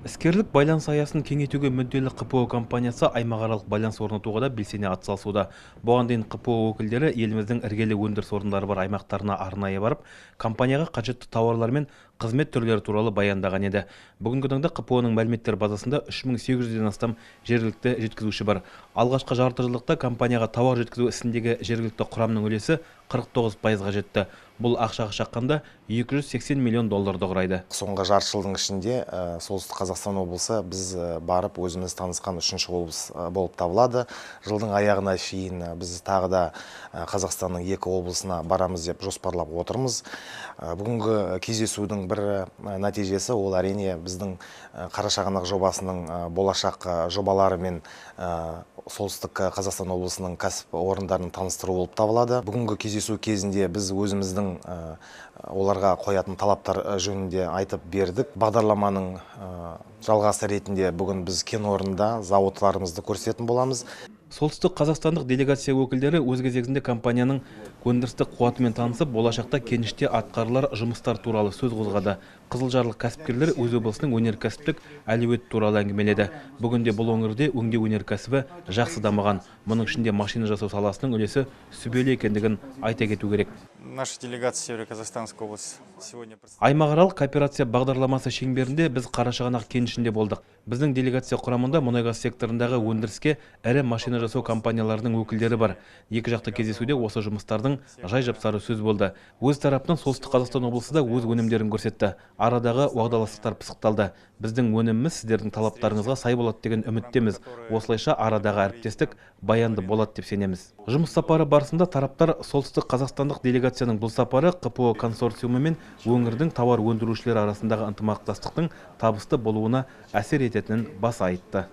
Іскерлік байланыс аясын кеңейтуге мүдделі ҚПО компаниясы аймақаралық байланыс орнатуға да белсене атсалысуда. Бұған дейін ҚПО өкілдері еліміздің іргелі өндіріс орындары бар аймақтарына арнайы барып, компанияға қажетті тауарлар мен қызмет түрлері туралы баяндаған еді. Бүгінгі таңда ҚПО-ның мәліметтер базасында 3800-ден астам жергілікті жеткізуші бар. Алғашқы жарты жылдықта компанияға тауар жеткізу ісіндегі жергілікті құрамның үлесі 49%-ға жетті. Бұл ақшаға шаққанда 280 миллион долларды құрайды. Соңғы жарты жылдың ішінде Солтүстік Қазақстан облысы біз барып өзіміз танысқан үшінші облыс болып табылады. Жылдың аяғына шейін біз тағы да Қазақстанның екі облысына барамыз деп жоспарлап отырмыз. Бүгінгі кездесудің бір нәтижесі ол әрине біздің Қарашығанақ жобасының болашақ жобалары мен Солтүстік Қазақстан облысының кәсіп орындарын таныстыру болып табылады. Бүгінгі кездесу кезінде біз өзіміздің оларға қоятын талаптар жөнінде айтып бердік. Бағдарламаның жалғасы ретінде бүгін біз кен орнында зауытларымызды көрсететін боламыз. Солтүстік қазақстандық делегация өкілдері өз кезегінде компанияның өндірістік қуатымен танысып, болашақта кеніште атқарылар жұмыстар туралы сөз қозғады. Қызылжарлық кәсіпкерлер өз облысының өнеркәсіптік әлеуеті туралы әңгімеледі. Бүгінде бұл өңірде өңдеу өнеркәсібі жақсы дамыған. Мұның ішінде машина жасау саласының үлесі сүбелі екендігін айта кету керек. Наша делегация Северо-Казахстанской области сегодня Аймақаралық кооперация бағдарламасы шеңберінде біз Қарашығанақ кенішінде болдық. Біздің делегация құрамында мұнай-газ секторындағы өндіріске ірі машина жасау компанияларының өкілдері бар. Екі жақты кездесуде осы жұмыстардың жай-жапсары сөз болды. Өз тарапынан Солтүстік Қазақстан облысы да өз өнімдерін көрсетті. Арадағы уағдаластықтар пысықталды. Біздің өніміміз сіздердің талаптарыңызға сай болады деген үміттеміз. Осылайша арадағы әріптестік баянды болады деп сенеміз. Жұмыс сапары барысында тараптар Солтүстік қазақстандық делегацияның бұл сапары ҚПО консорциумы мен өңірдің тауар өндірушілері арасындағы ынтымақтастықтың табысты болуына әсер ететінін баса айтты.